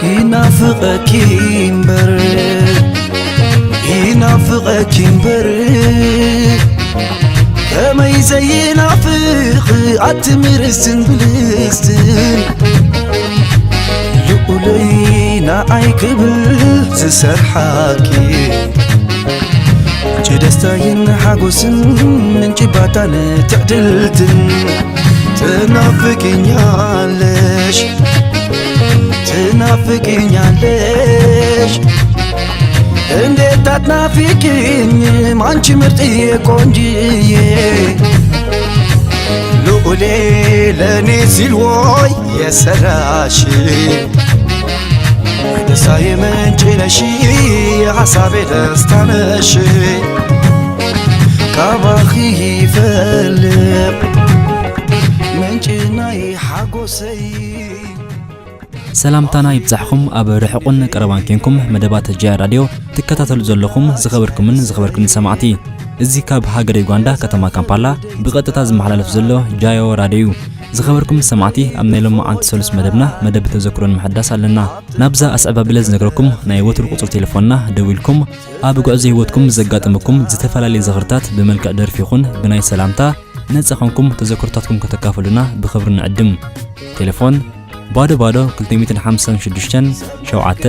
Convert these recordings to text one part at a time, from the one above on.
ይናፍቐኪ እምበር፣ ይናፍቐኪ እምበር፣ ከመይ ዘይናፍቕ ኣቲ ምርስን ብልስትን። ልኡለይ ንዓይ ክብል ዝሰርሓኪ፣ ምንጪ ደስታይን ሓጎስን፣ ምንጪ ባታን ትዕድልትን። ትናፍቅኛለሽ፣ ትናፍቅኛለሽ፣ እንዴት አትናፍቅኝም አንቺ ምርጥዬ ቆንጅዬ። ልኡሌ ለእኔ ሲል ወይ የሰራሽ፣ ደስታዬ ምንጭ ነሽ፣ የሐሳቤ ደስታ ነሽ። ካባኺ ይፈልቕ ምንጭ ናይ ሓጎሰይ። ሰላምታና ይብጻሕኹም፣ ኣብ ርሑቕን ቀረባን ኬንኩም መደባት ጃያ ራድዮ ትከታተሉ ዘለኹም ዝኸበርኩምን ዝኸበርኩምን ሰማዕቲ። እዚ ካብ ሃገረ ዩጋንዳ ከተማ ካምፓላ ብቐጥታ ዝመሓላለፍ ዘሎ ጃዮ ራድዮ እዩ። ዝኸበርኩም ሰማዕቲ፣ ኣብ ናይ ሎማዓንቲ ሰሉስ መደብና መደብ ተዘክሮን ምሕዳስ ኣለና። ናብዛ ኣስዕብ ኣቢለ ዝነግረኩም ናይ ወትሩ ቁጽሪ ቴሌፎንና ደዊልኩም ኣብ ጉዕዞ ህይወትኩም ዘጋጠመኩም ዝተፈላለዩ ዝኽርታት ብመልክዕ ደርፊ ይኹን ብናይ ሰላምታ ነጻ ኾንኩም ተዘክሮታትኩም ከተካፍሉና ብኽብሪ ንዕድም። ቴሌፎን ባዶ ባዶ ክልተ ሚእትን ሓምሳን ሽዱሽተን ሸውዓተ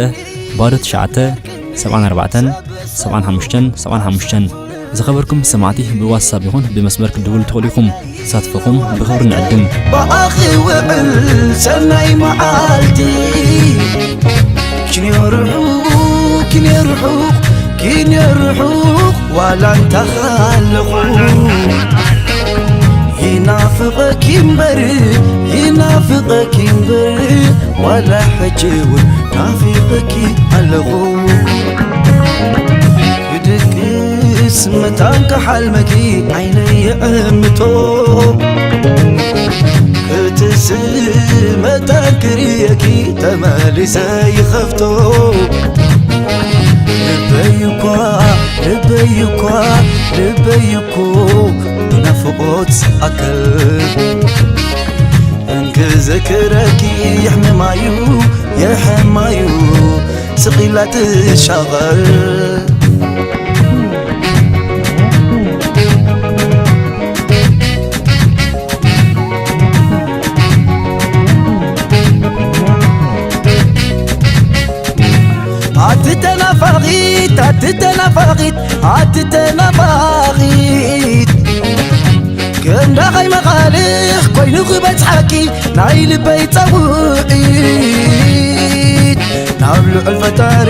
ባዶ ትሽዓተ ሰብዓን ኣርባዕተን ሰብዓን ሓሙሽተን ሰብዓን ሓሙሽተን። ዝኸበርኩም ሰማዕቲ ብዋትሳፕ ይኹን ብመስመር ክትድውሉ ትኽእሉ ኢኹም። ተሳትፎኹም ብኽብሪ ንዕድም። ብኣኺ ውዕል ሰናይ መዓልቲ። ኪንዮ ርሑቕ፣ ኪንዮ ርሑቕ፣ ኪንዮ ርሑቕ ዋላ እንተ ኻለኹ። ይናፍቐኪ እምበር፣ ይናፍቐኪ እምበር፣ ዋላ ሕጂ እውን ናፊቐኪ ኣለኹ። ክድቅስ መታን ክሓልመኪ ዓይነይ ይዕምቶ። ክትስ መታን ክርእየኪ ተመሊሰ ይኸፍቶ። ልበይ እኳ፣ ልበይ እኳ፣ ልበይ እኮ ብናፍቖት ዝኣክል እንክዝክረኪ የሕምማዩ፣ የሕማዩ ስቕ ኢላ ትሻቐል። ኣቲ ተናፋቒት፣ ኣቲ ተናፋቒት፣ ኣቲ ተናፋቒት፣ ከም ዳኻይ መቓልሕ ኮይኑ ክበጽሓኪ ናይ ልበይ ጻውዒት። ናብ ልዑል ፈጣሪ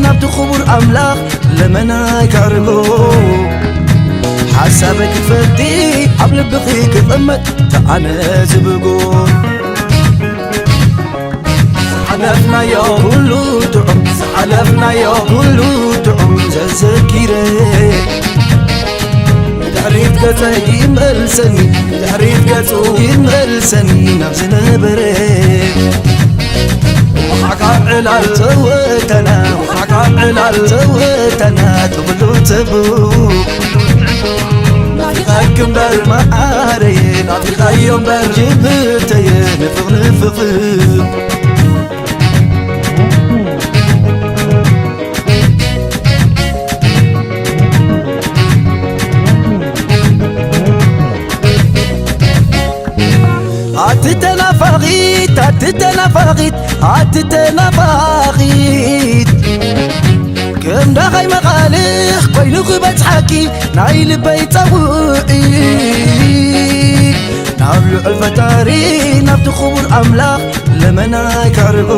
ናብቲ ክቡር ኣምላኽ ለመናይ ከዕርጎ። ሓሳበይ ክትፈልጢ ኣብ ልብኺ ክቕመጥ ተኣነ ዝብጎ። ዝሓለፍናዮ ኩሉ ጥዑም፣ ዝሓለፍናዮ ኩሉ ጥዑም ዘዘኪረ። ንድሕሪት ገጸይ ይመልሰኒ፣ ንድሕሪት ገጹ ይመልሰኒ ናብ ዝነበረ። ወሓካ ዕላል ዘወተና፣ ወሓካ ዕላል ዘወተና ትብሉ ትቡ። ናፊቐኪ እምበር መዓረየ፣ ናፊቐዮ እምበር ጅብተየ፣ ንፍቕ ንፍቕ። ኣቲ ተናፋቒት፣ ኣቲ ተናፋቒት፣ ኣቲ ተናፋቒት፣ ከም ዳኻይ መቓልሕ ኮይኑ ክበጽሓኪ ናይ ልበይ ጻውዒት። ናብ ልዑል ፈጣሪ ናብቲ ክቡር ኣምላኽ ለመናይ ከዕርጎ።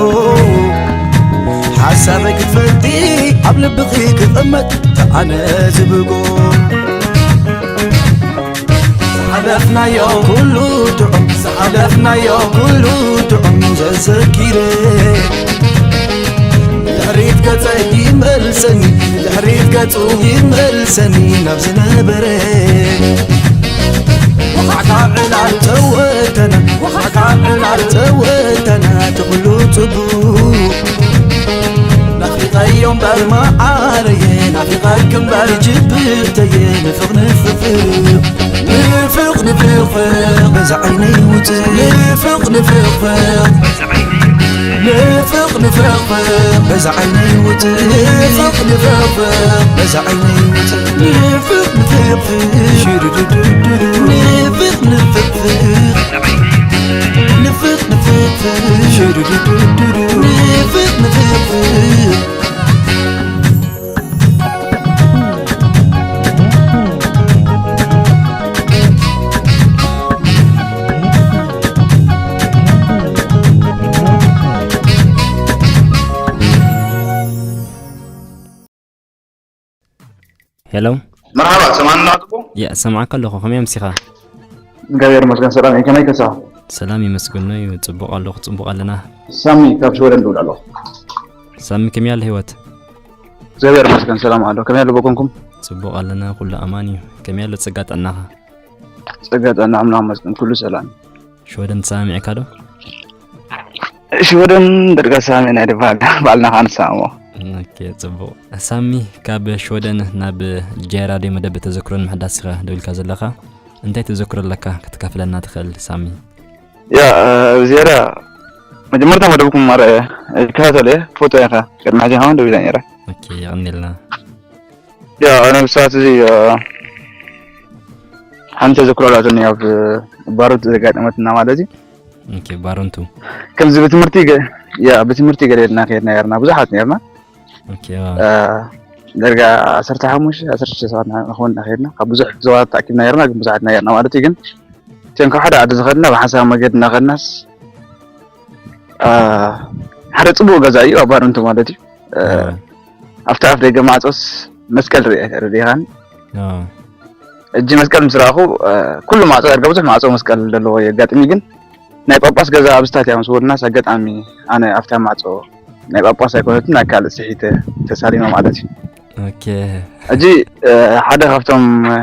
ሓሳበይ ክትፈልጢ ኣብ ልብኺ ክቕመጥ ተኣነ ዝብጎ። ሓለፍናዮ ኩሉ ጥዑም፣ ሓለፍናዮ ኩሉ ጥዑም ዘዘኪረ። ድሕሪት ገጸይ ይመልሰኒ፣ ድሕሪት ገጹ ይመልሰኒ ናብ ዝነበረ። ወኻዕካ ዕላል ጸወተና፣ ወኻዕካ ዕላል ጸወተና እቲ ኩሉ ጽቡቕ። ናፊቐዮ እምበር መዓረየ፣ ናፊቐኪ እምበር ጅብርተየ፣ ንፍቕ ንፍቕ ንፍቕ ንፍቕፍቕ በዛ ዓይነይ ውፅእ። ንፍቕ ንፍቕፍቕ ንፍቕ ንፍቕፍቕ በዛ ዓይነይ ውፅእ። ንፍቕ ንፍቕፍቕ በዛ ዓይነይ ውፅእ። ንፍቕ ንፍቕፍቕ ሽሩዱዱዱዱ። ንፍቕ ንፍቕፍቕ ንፍቕ ንፍቕፍቕ ሽሩዱዱዱዱ። ንፍቕ ንፍቕፍቕ ሄሎ። መርሓባ፣ ሰማዕና ጽቡቕ? ያ፣ ሰማዕካ ኣለኹ። ከመይ ኣምሲኻ? እግዚኣብሔር ይመስገን፣ ሰላም እየ። ከመይ ከሳ? ሰላም ይመስገን እዩ። ጽቡቕ ኣለኹ፣ ጽቡቕ ኣለና። ሳሚ ካብ ሽወደን ድውል ኣለኹ። ሳሚ፣ ከመይ ኣሎ ህይወት? እግዚኣብሔር ይመስገን፣ ሰላም ኣሎ። ከመይ ኣሎ በኮንኩም? ጽቡቕ ኣለና፣ ኩሉ ኣማን እዩ። ከመይ ኣሎ ጸጋ ጥዕናኻ? ጸጋ ጥዕና ኣምላኽ ይመስገን፣ ኩሉ ሰላም። ሽወደን ተሰማሚዕካ ዶ? ሽወደን ደርጋ ሰማሚዕና ድበሃል፣ ባዕልና ኸዓ ንሰማምዖ። ኦኬ፣ ጽቡቕ። ሳሚ፣ ካብ ሽወደን ናብ ጀይ ራድዮ መደብ ተዘክሮን ምሕዳስ ኢኻ ደዊልካ ዘለኻ። እንታይ ተዘክሮ ኣለካ ከተካፍለና ትኽእል ሳሚ? ያ፣ እ፣ ዜራ፣ መጀመርታ መደብኩም ማረ ይከታተል እየ፣ ፎቶ ኢኻ ቅድሚ ሕጂ ከማን ደዊላ ነይረ። ኦኬ፣ የቐንየልና። ያ፣ ኣነ ብሰዓት እዚ፣ እ፣ ሓንቲ ተዘክሮ ኣላትኒ ኣብ ባሮት ዘጋጠመትና ማለት እዩ። ኦኬ፣ ባሮንቱ። ከምዚ ብትምህርቲ ገ-፣ ያ፣ ብትምህርቲ ገለ ኢልና ከይድና ነርና፣ ብዙሓት ነርና። ኦኬ፣ አ። እ፣ ዳርጋ ዓሰርተ ሓሙሽተ፣ ዓሰርተ ሽዱሽተ ሰባት ንኾንና ከይድና። ካብ ብዙሕ ዞባታት ተኣኪብና ነርና፣ ግን ብዙሓት ነርና ማለት እዩ። ግን እቲኦም ካብ ሓደ ዓዲ ዝኸድና፣ ብሓንሳብ መገዲ እናኸድናስ፣ አ፣ ሓደ ጽቡቕ ገዛ እዩ፣ ኣብ ባረንቱ ማለት እዩ። እ፣ እ። ኣብቲ ኣፍ ደገ ማዕጾስ መስቀል ርእ-፣ ርኢኻን? እ። እጂ መስቀል ምስ ረኣኹ፣ እ፣ ኩሉ ማዕጾ ዳርጋ ብዙሕ ማዕጾ መስቀል ዘለዎ የጋጥም እዩ፣ ግን ናይ ጳጳስ ገዛ ኣብ ስታት እያ ምስ ወድናስ ኣጋጣሚ ኣነ ኣብታ ማዕጾ ናይ ጳጳስ ኣይኮነትን፣ ናይ ካልእ ስሒተ ተሳሊመ ማለት እዩ። ኦኬ። ሕጂ፣ እ፣ ሓደ ካብቶም፣ እ፣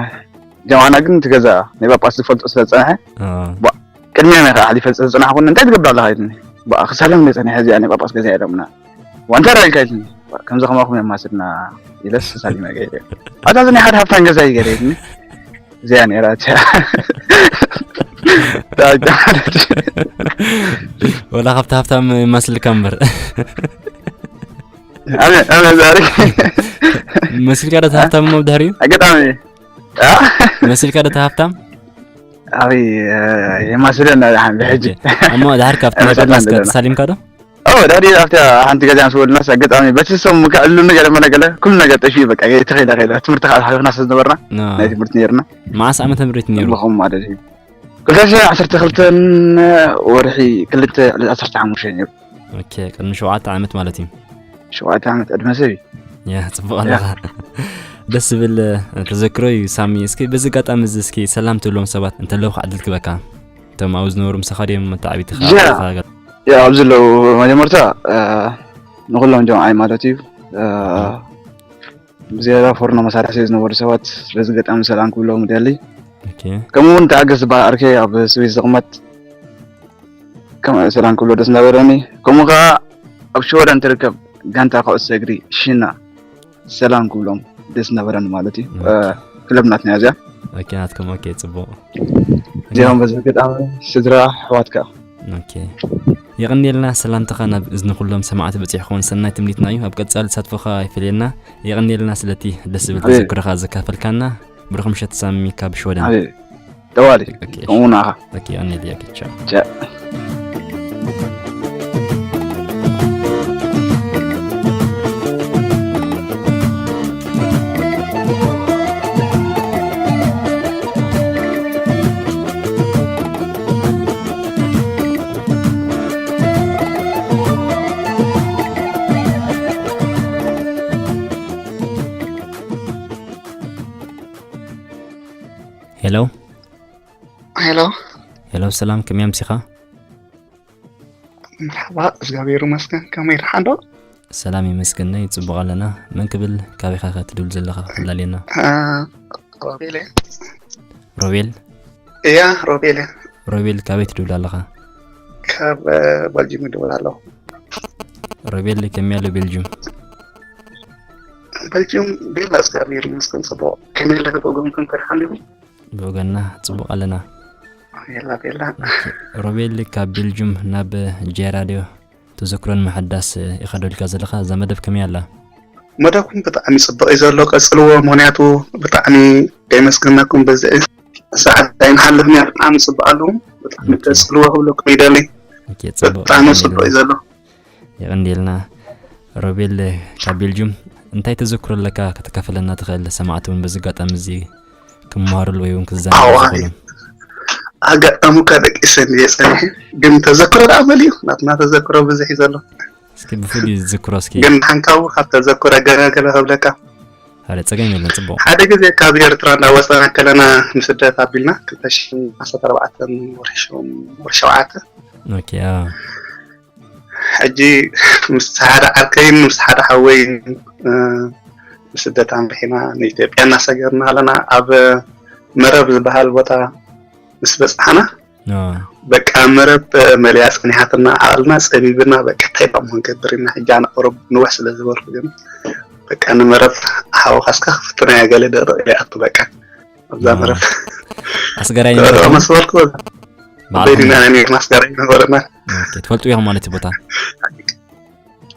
ጀማዓና ግን እቲ ገዛ ናይ ጳጳስ ዝፈልጦ ስለ ዝጸንሐ፣ እ። ባ-፣ ቅድሚያ ናይ ከኣ ሓሊፈ ዝጸናሕኩኒ፣ "እንታይ ትገብር ኣለኻ?" ኢሉኒ። "ባ-፣ ክሳለም እንደ ጸኒሐ እዚኣ ናይ ጳጳስ ገዛ ኢሎምና። ዋ፣ እንታይ ደኣ ኢልካ?" ኢሉኒ። "ባ-፣ ከምዚ ከማኹም እዮም ማስድና" ኢለስ ተሳሊመ ገይረ። ኣታ እዚ ናይ ሓደ ሃብታም ገዛ እዩ ገይረ ኢሉኒ። እዚኣ ነይራ እቲኣ። እንታይ ማለት እዩ? ወላ ካብቲ ሃብታም ይመስልካ እምበር። ኣነ፣ ኣነ ዛሬ መሲልካ ዶ እቲ ሃብታም እሞ ብድሕሪኡ? ኣጋጣሚ። ኣ? መሲልካ ዶ እቲ ሃብታም? ኣበይ፣ እ፣ የማስለና ደሓን ብሕጂ። ኦኬ። እሞ ድሓር ካብቲ ናይ ኣመሰግናለሁ። ጳጳስ ከ ተሳሊምካ ዶ? ኦ፣ ዳዲ ኣብታ ሓንቲ ገዛ ምስ ወድናስ ኣጋጣሚ በቲ ሰሙ ከዕልሉ ገለ መለ ገለ ኩሉ ነገር ጠፊኡ በቃ፣ ተኸይዳ ከይዳ። ትምህርቲ ከኣ ሓሊፍና ስለ ዝነበርና፣ ኖ። ናይ ትምህርቲ ነይርና። መዓስ ዓመተ ምህረት ነይሩ? ጽቡቕኩም ማለት እዩ። ክልተ ሽሕን ዓሰርተ ክልተን ወርሒ ክልተ ዕለት ዓሰርተ ሓሙሽተ ነይሩ። ኦኬ፣ ቅድሚ ሸውዓተ ዓመት ማለት እዩ። ሸውዓተ ዓመት ዕድመ ሰብ እዩ። ያ፣ ጽቡቕ ያ። ኣለኻ። ደስ ዝብል፣ እ፣ ተዘክሮ እዩ ሳሚ። እስኪ በዚ ኣጋጣሚ እዚ እስኪ ሰላም ትብሎም ሰባት እንተለዉ ከዓ ዕድል ክበካ። እቶም ኣብኡ ዝነበሩ ምሳኻ ድዮም መተዓቢትኻ? ያ። ያ፣ ኣብዚ ዘለዉ መጀመርታ፣ እ፣ ንኹሎም ጀምዓይ ማለት እዩ። እ፣ እ። ብዝያዳ ፎርኖ መሳርሒ ዝነበሩ ሰባት በዚ ኣጋጣሚ ሰላም ክብሎም እደሊ። ኦኬ። ከምኡ እውን ተዓገስ ዝበሃል ዓርከይ ኣብ ስዊስ ዝቕመጥ ከም ሰላም ክብሎ ደስ እናበለኒ። ከምኡ ከዓ ኣብ ሽወደን ትርከብ ጋንታ ኩዕሶ እግሪ ሽና ሰላም ክብሎም ደስ እናበለኒ ማለት እዩ። ኦኬ። እ፣ ክለብ ናትና እያ እዚኣ። ኦኬ፣ ናትኩም። ኦኬ፣ ጽቡቕ። እዚኦም በዚ ኣጋጣሚ ስድራ ኣሕዋት ከዓ። ኦኬ። የቐንየልና ሰላምታኻ ናብ እዝኒ ኩሎም ሰማዕቲ በጺሑ ክኸውን ሰናይ ትምኒትና እዩ። ኣብ ቀጻሊ ተሳትፎኻ ኣይፈለየና። የቐንየልና ስለቲ ደስ ዝብል ኣቤት። ተዘክሮኻ ዘካፈልካና። ብሩኽ ምሸት ሳሚ ካብ ሽወደን። ኣቤት። ጠዋሊ። ኦኬ። ከምኡ ንዓኻ። ኦኬ፣ የቐንየልና። ኦኬ፣ ቻው። ቻው። ሄሎ። ሄሎ። ሄሎ፣ ሰላም፣ ከመይ ኣምሲኻ? መርሓባ፣ እግዚኣብሔር ይመስገን። ከመይ፣ ደሓን ዶ? ሰላም ይመስገን፣ ጽቡቕ ኣለና። መን ክብል፣ ካበይ ኢኻ ትድውል ዘለኻ? ፈላልየና። አ፣ ሮቤል እየ። ሮቤል? እያ፣ ሮቤል እየ። ሮቤል፣ ካበይ ትድውል ኣለኻ? ካብ፣ እ፣ በልጅም ይድውል ኣለኹ። ሮቤል፣ ከመይ ኣሎ ቤልጅም? በልጅም ቤላ፣ እግዚኣብሔር ይመስገን፣ ጽቡቕ። ከመይ ኣለኻ? ብወገንኩም ከ ደሓን ዲኹም? ብወገንና ጽቡቕ ኣለና። ቤላ፣ ቤላ። ኦኬ። ሮቤል፣ ካብ ቤልጅም ናብ ጄ ራድዮ ተዘክሮ ንምሕዳስ ኢኻ ደውልካ ዘለኻ። እዛ መደብ ከመይ ኣላ? መደብኩም ብጣዕሚ ጽቡቕ እዩ ዘሎ፣ ቀጽልዎ። ምኽንያቱ ብጣዕሚ ከየመስገንኩም በዚ ሰዓት ኣይንሓልፍን እያ። ብጣዕሚ ጽቡቕ ኣለኹም። ብጣዕሚ ኦኬ። ቀጽልዎ ክብለኩም ይደሊ። ኦኬ፣ ጽቡቕ። ብጣዕሚ ጽቡቕ እዩ ዘሎ። የቐንየልና። ሮቤል፣ ካብ ቤልጅም፣ እንታይ ተዘክሮ ኣለካ ከተካፍለና ትኽእል? ሰማዕቲ እውን በዚ ኣጋጣሚ እዚ ክመሃሩሉ ወይ እውን ክዘናግዑ ኣዋ፣ ዝኽእሉ። ኣጋጣሚ እኳ ደቂሰ እንድየ ጸኒሐ፣ ግን ተዘክሮ ደኣ መሊኡ፣ ናትና ተዘክሮ ብዙሕ እዩ ዘሎ። እስኪ ብፍሉይ ዝዝክሮ እስኪ። ግን ሓንካቡ ካብ ተዘክሮ ገለ ገለ ክብለካ። ሓደ ጸገም የለን፣ ጽቡቕ። ሓደ ግዜ ካብ ኤርትራ እንዳወጸና ከለና ንስደት ኣቢልና፣ ክልተ ሽሕን ዓሰርተ ኣርባዕተን ወርሒ ሸው-፣ ወርሒ ሸውዓተ። ኦኬ፣ ኣዎ። ሕጂ ምስ ሓደ ዓርከይን ምስ ሓደ ሓወይን፣ እ፣ ንስደት ኣምሪሕና ንኢትዮጵያ እናሰገርና ኣለና። ኣብ መረብ ዝበሃል ቦታ ምስ በጻሕና፣ ኣዎ። በቃ መረብ መሊኣ ጸኒሓትና፣ ዓቕልና ጸቢብና፣ በቃ እንታይ ደኣ እሞ ክንገብር ኢና። ሕጂ ኣነ ቁሩብ ንውሕ ስለ ዝበልኩ ግን፣ በቃ ንመረብ ሓወኻስካ ክፍትናያ ገለ ደቕደቕ ኢለ ይኣቱ በቃ። ኣብዛ ኣዎ። መረብ ኣስገራይ ደቕደቕ ነበረ። መስበልኩ በቃ። ባዕልኹም በይንና ኢና ነይርና፣ ኣስገራይ ነበረና። ኦኬ፣ ትፈልጡ ኢኹም ማለት እዩ ቦታ?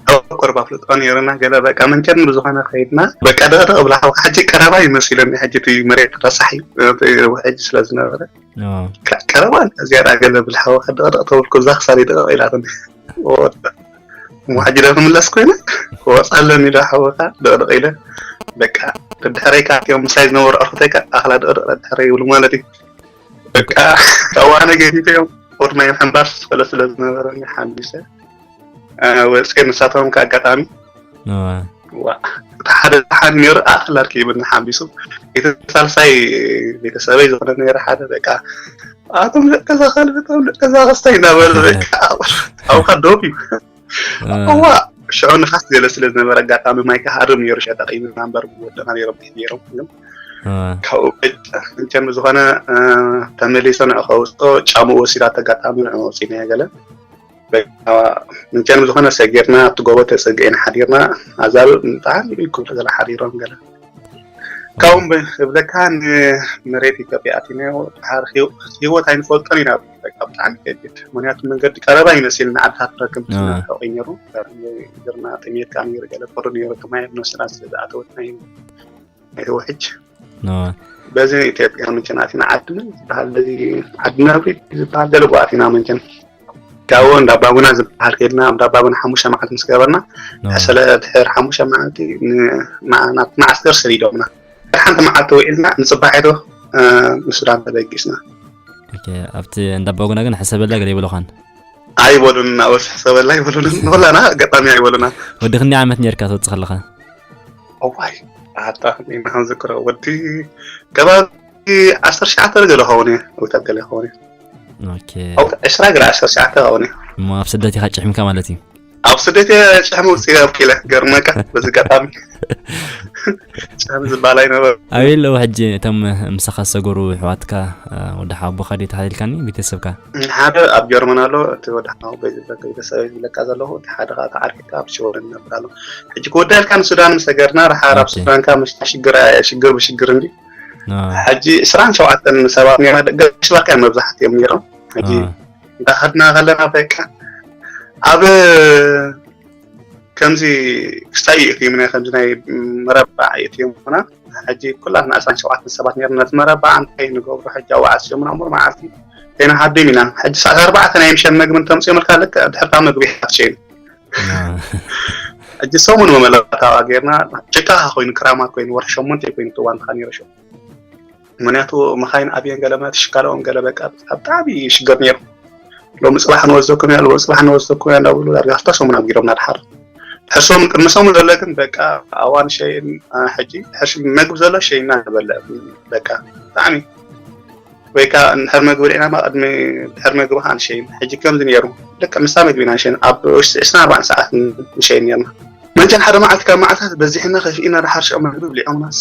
ኣብ ቆርባ ፍልጦ ነይርና ገለ በቃ መንቸን ብዝኾነ ከይድና በቃ ደቕደቕ ብላ ሓው-፣ ሕጂ ቀረባ ይመስለኒ ሕጂ እቲ መሬት ረሳሕ እዩ፣ እቲ ውሕጅ ስለ ዝነበረ። ኣዎ። ከ-፣ ቀረባ ዝያዳ ገለ ብላ ሓወኻ ደቕደቕ ተብልኩ እዛ ክሳደይ ደቕቕ ኢላትኒ። ወ-፣ እሞ ሕጂ ዶ ክምለስ ኮይነ ክወፅ ኣለኒ ዶ ሓወኻ ደቕደቕ ኢለ በቃ ደድሕረይ ከኣ እቲኦም ምሳይ ዝነበሩ ኣርክተይ ከኣ ኣኽላ ደቕደቕ ደድሕረይ ይብሉ ማለት እዩ። በቃ እዋነ ገዲፈ እዮም። ቁርናይ ምሕንባስ ስለ ስለ ዝነበረኒ ሓንቢሰ፣ እ፣ ወፅየ። ንሳቶም ከ ኣጋጣሚ እዋ። ዋ፣ እቲ ሓደ ደሓን ነይሩ፣ ኣኽል ኣርኪብኒ ሓንቢሱ። እቲ ሳልሳይ ቤተሰበይ ዝኾነ ነይረ ሓደ፣ በቃ፣ "ኣቶም ደቂ እዛ ከልቢ፣ እቶም ደቂ እዛ ክስታይ" እናበለ፣ በቃ፣ ኣብኡ ከ ዶብ እዩ። እዋ። እዋ፣ ሽዑ ንፋስ ገለ ስለ ዝነበረ፣ ኣጋጣሚ ማይ ከሃርም ነይሩ፣ ሸጠቒ ምናምን በር ወደና ነይሮም፣ ነይሮም፣ ግን እዋ። ካብኡ በቃ፣ እንቸን ብዝኾነ፣ እ፣ ተመሊሰ ንዑ ከውፅኦ፣ ጫምኡ ወሲዳቶ፣ ኣጋጣሚ ንዑ ወፂናዮ ገለ። በቃ፣ ምንቸን ብዝኾነ ሰጊርና ኣብቲ ጎቦ ተጸጊዕና ሓዲርና። ኣዛብእ ብጣዕሚ ክብሉ ገለ ሓዲሮም ገለ። ካብኡ እምበ-፣ እብለካ ንመሬት ኢትዮጵያ ኣቲናዮ። ድሓር ህይወ-፣ ህይወት ኣይንፈልጦን ኢና። በቃ ብጣዕሚ ከቢድ። ምኽንያቱ መንገዲ ቀረባ እዩ መሲልና ዓድታት ንረክብ ኣዎ። ስንሕቕ እዩ ነይሩ። ግርና ጥሜት ከኣ ነይሩ፣ ገለ ቁሪ ነይሩ፣ እቲ ማይ ኣብ ነብስና ስለ ዝኣተወትና እዩ ነይሩ ውሕጅ። ኣዎ። በዚ ኢትዮጵያ መቸን ኣቲና ዓዲ ምን ዝበሃል፣ በዚ ዓዲ ነብሪ ዝበሃል ገለ ጓ ኣቲና መቸን። ካብኡ እንዳ ኣባጉና ዝበሃል ከይድና፣ እንዳ ኣባጉና ሓሙሽተ መዓልቲ ምስ ገበርና፣ ኣዎ። ሕሰለ ድሕር ሓሙሽተ መዓልቲ ን-፣ ማ-፣ ናብ መዓስከር ሰዲዶምና። ድሓንቲ መዓልቲ ውዒልና ንጽባሒቱ፣ እ፣ ንሱዳን ተበጊስና። ኦኬ፣ ኣብቲ እንዳ ኣባጉና ግን ሕሰበላ ገለ ይብሉኻን? ኣይበሉን፣ ናበስ ሕሰበላ ኣይበሉን። ንኹላና ኣጋጣሚ ኣይበሉና። ወዲ ክንደይ ዓመት ነርካ ትወጽእ ከለኻ? እዋይ፣ ኣታ፣ እኔ መሃን ዝክሮ ወዲ ከባቢ ዓሰርተ ትሽዓተ ገለ ኸውን እየ፣ ወይ ገለ ኸውን እየ። ኦኬ። ኣብ ዕስራ ገለ ዓሰርተ ትሽዓተ ኸውን እየ። እሞ ኣብ ስደት ኢኻ ጭሕምካ ማለት እዩ? ኣብ ስደት እየ ጭሕሚ ውፅእ ኣብኪለ፣ ገርመካ፣ በዚ ኣጋጣሚ። ጭሕሚ ዝበሃል ኣይነበረ። ኣበይ ኣለዉ ሕጂ እቶም ምሳኻ ዝሰገሩ ኣሕዋትካ፣ እ፣ ወዲ ሓቦኻ ድዩ ተሓሊልካኒ፣ ቤተሰብካ? ሓደ ኣብ ጀርመን ኣሎ፣ እቲ ወዲ ሓቦ ቤተሰብ ዝብለካ ዘለኹ፣ እቲ ሓደ ከዓ ተዓርቂካ ኣብ ሽወደን ይነብር ኣሎ። ሕጂ ክወዳልካ ንሱዳን ምስ ሰገርና፣ ደሓር ኣብ ኦኬ። ሱዳንካ መሽታ ሽግር፣ ሽግር ብሽግር እንዲ። አ። ሕጂ ዕስራን ሸውዓተን ሰባት ነይርና፣ ደቂ ኣሽላኽ እዮም መብዛሕትኦም ነይሮም። ሕጂ አ። እንዳኸድና ከለና በቃ ኣብ ከምዚ ክስታይ የእትዩምና፣ ከምዚ ናይ መረባዕ የእትዩምና። ሕጂ ኩላትና ዕስራን ሸውዓተን ሰባት ነይርና። ነቲ መረባዕ እንታይ ንገብሮ ሕጂ? ኣዋዕስ እዮም እምበር መዓልቲ ከይንሃድም ኢና። ሕጂ ሰዓት ኣርባዕተ ናይ ምሸት መግቢ እንተምፅኦምልካ ልክዕ ድሕርታ መግቢ ሓፍሸ እዩ። አ። ሕጂ ሰሙን መመለታዋ ጌርና ጭቃ ኮይኑ ክራማት ኮይኑ ወርሒ ሸሞንተ ኮይኑ እቲ እዋን ተኻ ነይሩ ሽዑ። ምኽንያቱ መኻይን ኣብየን ገለ ማለት ሽካልኦም ገለ በቃ ብጣዕሚ ሽግር ነይሩ። ሎሚ ጽባሕ ንወስደኩም እያ፣ ሎሚ ጽባሕ ንወስደኩም እያ እንዳብሉ ዳርጋ ክልተ ሰሙን ኣጊሮምና ድሓር። ሕሶም ቅድሚ ሰሙን ዘሎ ግን በቃ ኣዋን ሸይን፣ አ፣ ሕጂ ሕሽ መግቢ ዘሎ ሸይና ንበልዕ በቃ ብጣዕሚ ወይ ከዓ እንድሕር መግቢ ርኢና ድማ ቅድሚ ድሕሪ መግቢ ከዓ ንሸይን። ሕጂ ከምዚ ነይሩ፣ ልክዕ ምሳ መግቢና ንሸይን፣ ኣብ ውሽጢ ዕስራን ኣርባዕተን ሰዓት ንሸይን ነርና። መቸም ሓደ መዓልቲ ካብ መዓልታት በዚሕና ከፊእና ድሓር ሽዑ መግቢ ብሊዖምናስ፣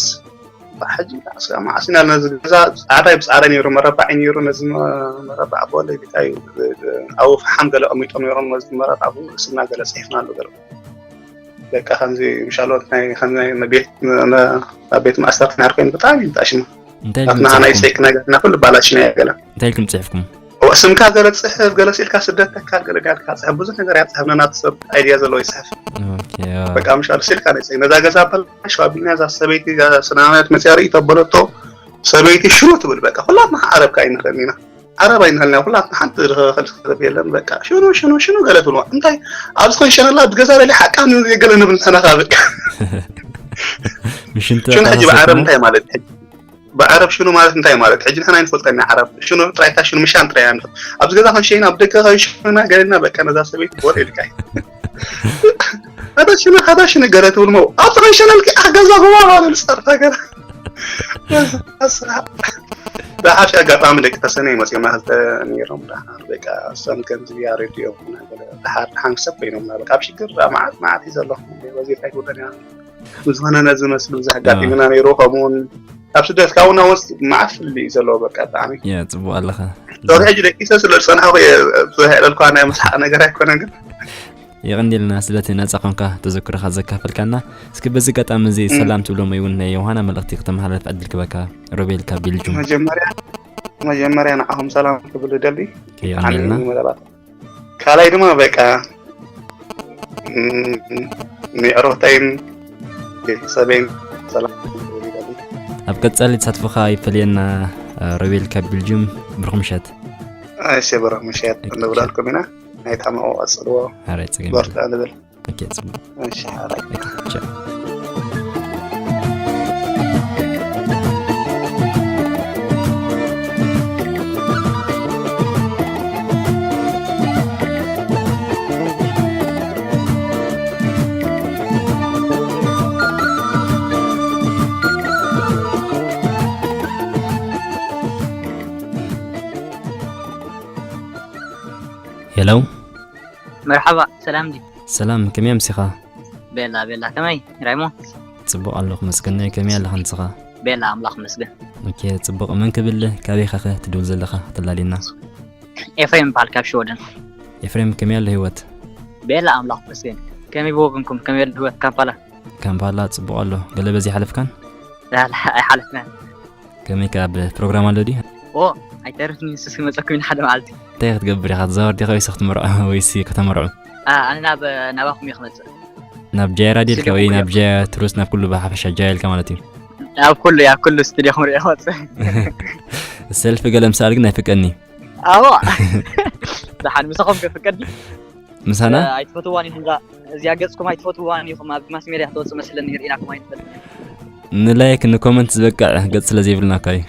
ሕጂ እስከ መዓስ ኢና ነዚ ገዛ ፃዕዳይ ብፃዕዳይ ነይሩ፣ መረባዕ እዩ ነይሩ። ነዚ መ- መረባዕ ቦለ ቢታይ ኣብኡ ፈሓም ገለ ቀሚጦም ነይሮም። ነዚ መረባዕ ብኡ ስምና ገለ ፅሒፍናሉ ገለ በቃ ከምዚ ምሻሎት ናይ ከምዚ ናይ ቤት ኣብ ቤት ማእሰርቲ ናይ ኮይኑ ብጣዕሚ እዩ ተኣሽሙ። እንታይ ኣብና ናይ ድምፅኩም ሴክ ነገር እና ኩሉ ባላሽ ናይ ገለ እንታይ ኢልኩም ፅሒፍኩም? ስምካ ገለ ፅሕፍ፣ ገለ ስኢልካ ስደት ተካል፣ ገለ ዳልካ ፅሕፍ። ብዙሕ ነገር ያፅሕፍ ነናት ሰብ ኣይድያ ዘለዎ ይፅሕፍ። ኦኬ፣ አ፣ በቃ ምሻሎ ስኢልካ ናይ ፅሕፍ ነዛ ገዛ በላሽ ኣቢልና እዛ ሰበይቲ እዛ ስናመት መፅያ ርኢ ተበለቶ ሰበይቲ ሽኑ ትብል። በቃ ኩላትና ዓረብካ ኣይንኽእልን ኢና፣ ዓረብ ኣይንኽእልን ኢና። ኩላትና ሓንቲ ዝኽእል ሰብ የለን። በቃ ሽኑ ሽኑ ሽኑ ገለ ትብልዋ እንታይ ኣብዚ ኮንሸነላ ብገዛ ለሊ ሓቃ ገለ ንብል ንሕና ከዓ በቃ ምሽንቲ ሽኑ ሕጂ ብዓረብ ኣታሰብኩም? እንታይ ማለት እዩ? ሕጂ ብዓረብ ሽኑ ማለት እንታይ ማለት? ሕጂ ንሕና ኣይንፈልጠን ኢና ዓረብ። ሽኑ ጥራይ እታ ሽኑ ምሻን ጥራይ ኢና ንፈልጥ። ኣብዚ ገዛ ክንሸይን ኣብ ደገ ክንሸይና ገለና በቃ ነዛ ሰበይቲ ቦል ኢልካ እዩ። ሃዳ ሽኑ ሃዳ ሽኑ ገለ ትብል መው። ኣብ ተኸንሸነልኪ ኣህ ገዛ ጎባ ማለት ጸርፋ ገለ። ኣስራ ብሓፊ ኣጋጣሚ ደቂ ተሰነይ መጽኦም ክልተ ነይሮም ደሓር በቃ እሶም ከምዚ ያሬድ እዮም ገለ ደሓር ሓንክሰብ ኮይኖም በቃ ኣብ ሽግር መዓት መዓት እዩ ዘለኹም ወዚርካ ይጎደን እያ። ዝኾነ ነዚ መስሉ እዚ ኣጋጢሙና ነይሩ። ከምኡውን ኣብ ስደት ካብኡና ወስ መዓት ፍልልይ እዩ ዘለዎ በቃ ብጣዕሚ ያ ጽቡቅ ኣለኻ። ሎሚ ሕጂ ደቂሰ ስለ ዝፀናሕኩ እየ ብዝሕ ኢለልኳ ናይ ምስሓቅ ነገር ኣይኮነን ግን የቐንየልና ስለቲ ነጻ ኮንካ ተዘክሮኻ ዘካፈልካና። እስኪ በዚ ኣጋጣሚ እዚ ሰላም ትብሎም ወይ እውን ናይ ዮሃና መልእኽቲ ክተመሓላልፍ ዕድል ክበካ። ሮቤል ካብ ቤልጁም። መጀመርያ መጀመርያ ንዓኹም ሰላም ክብል ደሊ የቐንየልና። መደባት ካልኣይ ድማ በቃ ም- ምዕሮተይን ቤተሰበይን ሰላም ክብል ደሊ ኣብ ቀጻሊ ተሳትፎኻ ይፈልየና። ሮቤል ካብ ቤልጁም። ብሩኽ ምሸት። ኣይሴ ብሩኽ ምሸት እንብለልኩም ኢና። ናይ ታመቑ ቀጽልዎ ሓራይ ጽገም። በርታ ንብል። ኦኬ ጽቡቅ። እሺ ሓራይ ኦኬ ቻው። ሄሎ። መርሓባ፣ ሰላም ድዩ? ሰላም፣ ከመይ ኣምሲኻ? ቤላ ቤላ፣ ከመይ ራይሞ? ጽቡቕ ኣለኹ መስገናይ፣ ከመይ ኣለኻ ንስኻ? ቤላ፣ ኣምላኽ መስገን። ኦኬ፣ ጽቡቕ። መን ክብል፣ ካበይ ኸ ትድውል ዘለኻ? ተላሊና። ኤፍሬም ይበሃል፣ ካብ ሽወደን። ኤፍሬም፣ ከመይ ኣሎ ህይወት? ቤላ፣ ኣምላኽ መስገን። ከመይ ብወገንኩም፣ ከመይ ኣሎ ህይወት ካምፓላ? ካምፓላ ጽቡቕ ኣሎ። ገለ በዚ ሓለፍካን? ላላ፣ ኣይሓለፍናን። ከመይ ከ ኣብ ፕሮግራም ኣሎ ድዩ? ኦ፣ ኣይተርፍን፣ ንሱስ ክመጸኩም ኢና ሓደ መዓልቲ። እንታይ ክትገብር ኢኻ? ትዛወር ዲኻ ወይስ ክትምርዖ ወይስ ከተመርዑ? ኣ፣ ኣነ ናብ፣ ናባኹም እየ ክመጽእ። ናብ ጃይ ራድዮ ኢልካ ወይ ስቱዲዮ ናብ ጃይ ትሩስ ናብ ኩሉ ብሓፈሻ ጃይ ኢልካ ማለት እዩ። ኣብ ኩሉ፣ ኣብ ኩሉ ስቱዲዮ ክምርዖ ክመጽእ። ሰልፊ ገለ ምሳል ግን ኣይፍቀኒ። ኣዎ። ደሓን ምሳኹም ከፍቀድ ድዩ? ምሳና? ኣይትፈትዋን ኢኹም እዛ፣ እዚኣ ገጽኩም ኣይትፈትዋን ኢኹም፣ ኣብ ማስ ሜድያ ክትወጽእ መስለኒ ርኢናኩም ኣይንፈልጥ። ንላይክ ንኮመንት ዝበቅዕ ገጽ ስለ ዘይብልና እኳ እዩ።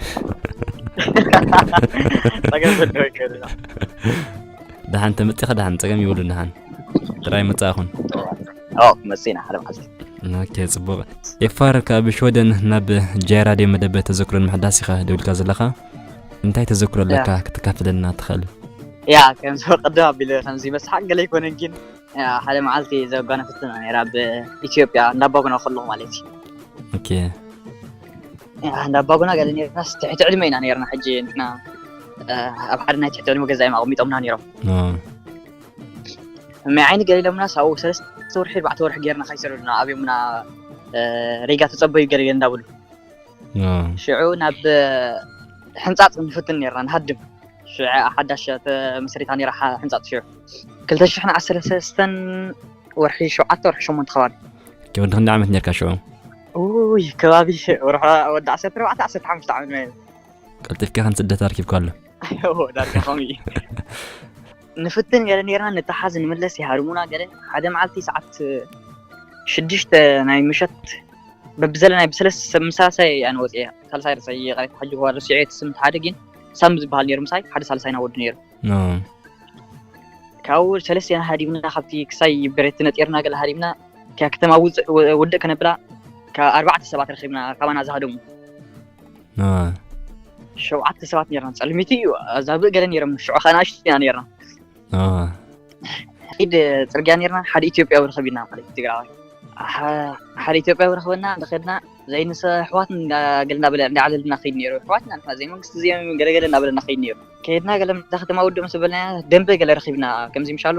ጸገም ዘለዎ ይከብድ። ደሓን ተመጺኻ ደሓን ጸገም ይብሉ ደሓን። ጥራይ መጻእኹን። ኦ፣ ክመጽእ ኢና ሓደ መዓልቲ። ኦኬ፣ ጽቡቕ። ኤፋር ካብ ሽወደን ናብ ጃይ ራድዮ መደብ ተዘክሮን ምሕዳስ ኢኻ ደውልካ ዘለኻ። እንታይ ተዘክሮ ኣለካ ያ። ክተካፍለና ትኽእል? ያ፣ ከምዚ ቅድም ኣቢለ ከምዚ መስሓቅ ገለ ኣይኮነን ግን፣ ያ፣ ሓደ መዓልቲ ዘጓነፈትና ነይራ ኣብ ኢትዮጵያ እንዳባጉና ከለኹ ማለት እዩ። ኦኬ። ያ፣ እንዳባጉና ገለ ነይርናስ ትሕቲ ዕድመ ኢና ነይርና። ሕጂ ንሕና፣ እ፣ ኣብ ሓደ ናይ ትሕቲ ዕድመ ገዛ እዮም ኣቐሚጦምና ነይሮም። ኦ፣ እመይ ዓይኒ ገለ ኢሎምናስ ኣብኡ ሰለስተ ወርሒ ኣርባዕተ ወርሒ ጌርና ከይሰለሉና ኣብዮምና፣ እ፣ ሪጋ ተጸበዩ ገለ ገለ እንዳበሉ። ኦ፣ ሽዑ ናብ ሕንጻጽ ንፍትን ነርና ንሃድም። ሽዑ ሓዳሽ ተመስሪታ ነራ ሓ- ሕንጻጽ ሽዑ ክልተ ሽሕን ዓሰርተ ሰለስተን ወርሒ ሸውዓተ ወርሒ ሸሞንተ ከባቢ። ወዲ ክንደይ ዓመት ነርካ ሽዑ? ኡይ ከባቢ ወርሒ ወዲ ዓሰርተ ኣርባዕተ ዓሰርተ ሓሙሽተ ዓመት ማለት ቀልጢፍካ ከም ስደት ኣርኪብካ ኣሎ። ዳርጋ ከምኡ እዩ። ንፍትን ገለ ነርና ንተሓዝ ንምለስ ይሃርሙና ገለ ሓደ መዓልቲ ሰዓት ሽዱሽተ ናይ ምሸት በብዘለናይ ብሰለስተ ሰብ ምሳሳይ ኣነ ወፅየ ሳልሳይ ርሳይ ቀሪት ሓጂ ጓል ርሲዐ እቲ ስምት ሓደ ግን ሳም ዝበሃል ነይሩ ምሳይ ሓደ ሳልሳይና ወዲ ነይሩ ኖ። ካብኡ ሰለስቴና ሃዲምና ካብቲ ክሳይ ብሬት ነጢርና ገለ ሃዲምና ካብ ከተማ ውፅእ ውድእ ከነብላ ካብ ኣርባዕተ ሰባት ረኺብና ካባና ዝሃደሙ ኖ። ሸውዓተ ሰባት ነርና። ጸልሚቲ እዩ፣ ኣዛብእ ገለ ነይሮም። ሽዑ ኸኣ ንኣሽቱ ኢና ነርና። ኣዋ ኢድ ጽርግያ ነርና። ሓደ ኢትዮጵያዊ ረኸቢና ማለት እዩ፣ ትግራዋይ። ሓደ ኢትዮጵያዊ ረኸበና። እንደኸድና ዘይንሰ ኣሕዋት እንዳገልና በለ እንዳዓለልና ኸይድ ነይሩ። ኣሕዋትና ንሕና ዘይመንግስቲ እዚኦም ገለገለ እንዳበለና ኸይድ ነይሩ። ከይድና ገለ እዛ ከተማ ውድእ ምስ በልና ደንበ ገለ ረኺብና። ከምዚ ምሻሉ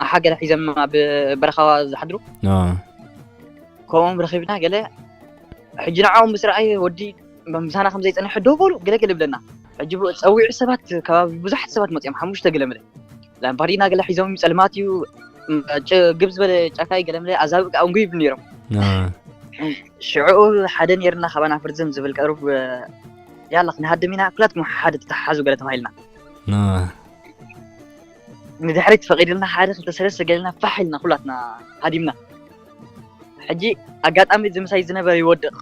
ኣሓ ገለ ሒዘም ኣብ በረኻ ዝሓድሩ ከምኦም ረኺብና። ገለ ሕጂ ንዕኦም ምስ ረኣየ ወዲ ምሳና ከም ዘይጸንሐ ደው በሉ ገለ ገለ ይብለና። ሕጂ ጸዊዑ ሰባት፣ ከባቢ ብዙሓት ሰባት መጺኦም፣ ሓሙሽተ ገለ መለ ላምባዲና ገለ ሒዞም፣ ጸልማት እዩ፣ ግብ ዝበለ ጫካይ ገለ መለ ኣዛብእ ከኣ እንጉ ይብል ነይሮም። ሽዑ ሓደ ነይርና ካባና ፍርዝም ዝብል ቀሩብ፣ ያላ ክንሃድም ኢና፣ ኩላትኩም ሓደ ተተሓሓዙ ገለ ተባሂልና። ንድሕሪት ፈቒድልና ሓደ ክልተ ሰለስተ ገለና ፋሕ ኢልና ኩላትና ሃዲምና። ሕጂ ኣጋጣሚ እዚ ምሳይ ዝነበረ ይወድቕ፣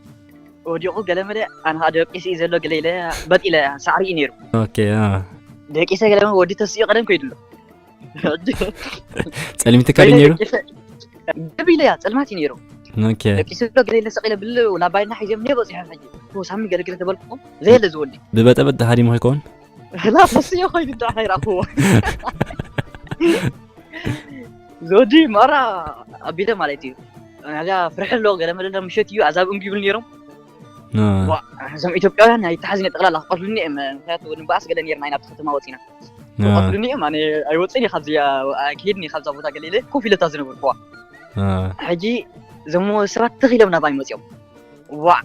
ወዲቑ ገለ መለ ኣነ ከዓ ደቂሱ እዩ ዘሎ ገለ ኢለ በጥ ኢለ ሳዕሪ እዩ ነይሩ። ኦኬ አ። ደቂሰ ገለ መለ ወዲ ተስኡ ቀደም ከይዱ ኣሎ። ጸልሚትካ ድዩ ነይሩ? ግብ ኢለያ ጸልማት እዩ ነይሩ። ኦኬ ደቂሱ ዘሎ ገለ ኢለ ሰቕ ኢለ ብል ላባይና ሒዘም እኒኦ በፂሖም። ሕጂ ኦ ሳሚ ገለ ገለ ተበልኩ ዘየለ ዝወዲ ብበጠበጥ ተሃዲሙ ከይከውን? ላ ተስኡ ኮይዱ ዶ ኣይረኣኽዎ። ዞዲ ማራ ኣቢለ ማለት እዩ። ናዛ ፍርሒ ኣሎ ገለ መለ ምሸት እዩ ኣዛብ እንቢ ይብል ነይሮም። አ። ዋ፣ እዞም ኢትዮጵያውያን ኣይተሓዝነ ጠቕላላ ክቐትሉኒ እዮም። ምክንያቱ ንባኣስ ገለ ነርና ኢና ኣብቲ ከተማ ወፂና። አ። ክቐትሉኒ እዮም። ኣነ ኣይወፅን እየ ካብዚ፣ ኣይክሄድን እየ ካብዛ ቦታ ገለ ኢለ ኮፍ ኢለታ ዝነበርኩዋ። አ። ሕጂ እዞም ሰባት ትኽ ኢሎም ናባይ መፂኦም። ዋ፣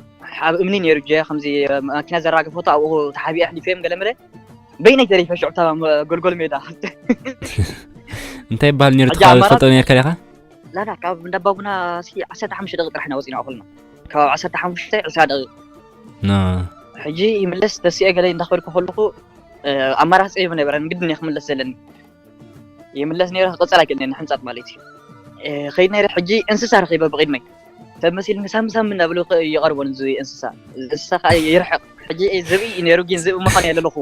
ኣብ እምኒ ነይሩ ጀ ከምዚ ማኪና ዘራገፈቶ ኣብኡ ተሓቢአ ኣሕሊፈ እዮም ገለ መለ። በይነይ ተሪፈ ሽዑ እታ ጎልጎል ሜዳ። እንታይ ይበሃል ነይሩ ሕጂ ትኻ- ኣማራፂ- ትፈልጦ ነርካ ዲኻ? ላላ ካብ እንዳባጉና እስኪ ዓሰርተ ሓሙሽተ ደቂ ጥራሕ ኢና ወፂና ከልና። ካብ ዓሰርተ ሓሙሽተ ዕስራ ደቂ ና ሕጂ ይምለስ ተስኤ ገለ እንዳኸድኩ ከለኹ፣ እ፣ ኣማራፂ የብለይን ነበረ፣ ግድን እየ ክምለስ ዘለኒ። ይምለስ ነይረ ክቕፅል ኣይክእልን ሕንፃጥ ማለት እዩ። እ፣ ከይድ ነይረ ሕጂ እንስሳ ረኺበ ብቕድመይ። ሰብ መሲልኒ ሳሚ ሳሚ እናበሉ ኸ-፣ ይቐርቦን እዚ እንስሳ። እዚ እንስሳ ከዓ ይርሕቕ። ሕጂ ዝብኢ እዩ ነይሩ ግን ዝብኢ ምዃን የለለኹ።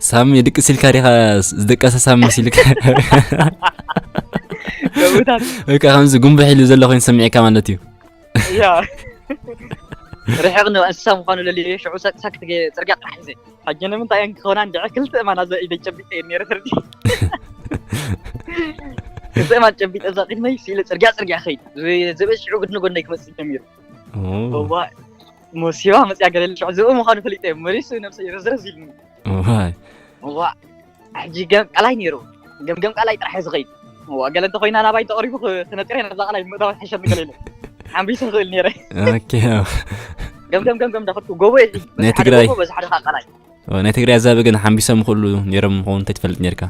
ሳሚ ድቅስ ኢልካ ዲኻ ዝደቀሰ ሳሚ መሲልካ? ከምኡታት ወይ ከዓ ከምዚ ጉንብሕ ኢሉ ዘሎ ኮይኑ ሰሚዕካ ማለት እዩ። ያ ርሕቕ ነው እንስሳ ምዃኑ ለልየ ሽዑ ሳቅሳቅ ትገ-፣ ፅርግያ ጥራሕ ሒዘ። ሕጂ ንምንታይ እየን ክኾና እንድዐ ክልተ እማን ኣዘ ኢደ ጨቢጠ እየ ነይረ ትርዲ። ክልተ እማን ጨቢጠ እዛ ቅድመይ ስኢለ ፅርግያ ፅርግያ ኸይድ። ዝብኢ ሽዑ ግድን ጎነይ ክመፅእ ጀሚሩ። ኦ፣ እዋ ሞሲባ መፅያ ገለል ሽዑ ዝብኢ ምዃኑ ፈሊጠ እየ። መሪሱ ነብሰይ ረዝረዝ ኢልኒ። ዋይ። እዋ ሕጂ ገም ቀላይ ነይሩ። ገምገም ቀላይ ጥራሕ እየ ዝኸይድ። እዋ ገለ እንተኾይና ናባይ እንተቐሪቡ ክ-፣ ክነጥረ ናብዛ ቀላይ ምእታው ሕሸኒ ገለ ኢለ። ሓንቢሰ ክእል ነይረ። ኦኬ። ገምገም ገምገም እንዳኸድኩ ጎቦ እየ። በዚ ናይ ሓደ ትግራይ። ጎቦ፣ በዚ ሓደ ከዓ ቀላይ። ኦ፣ ናይ ትግራይ ኣዛብእ ግን ሓንቢሶም ይኽእሉ ነይሮም ምኸውን እንታይ ትፈልጥ ነይርካ?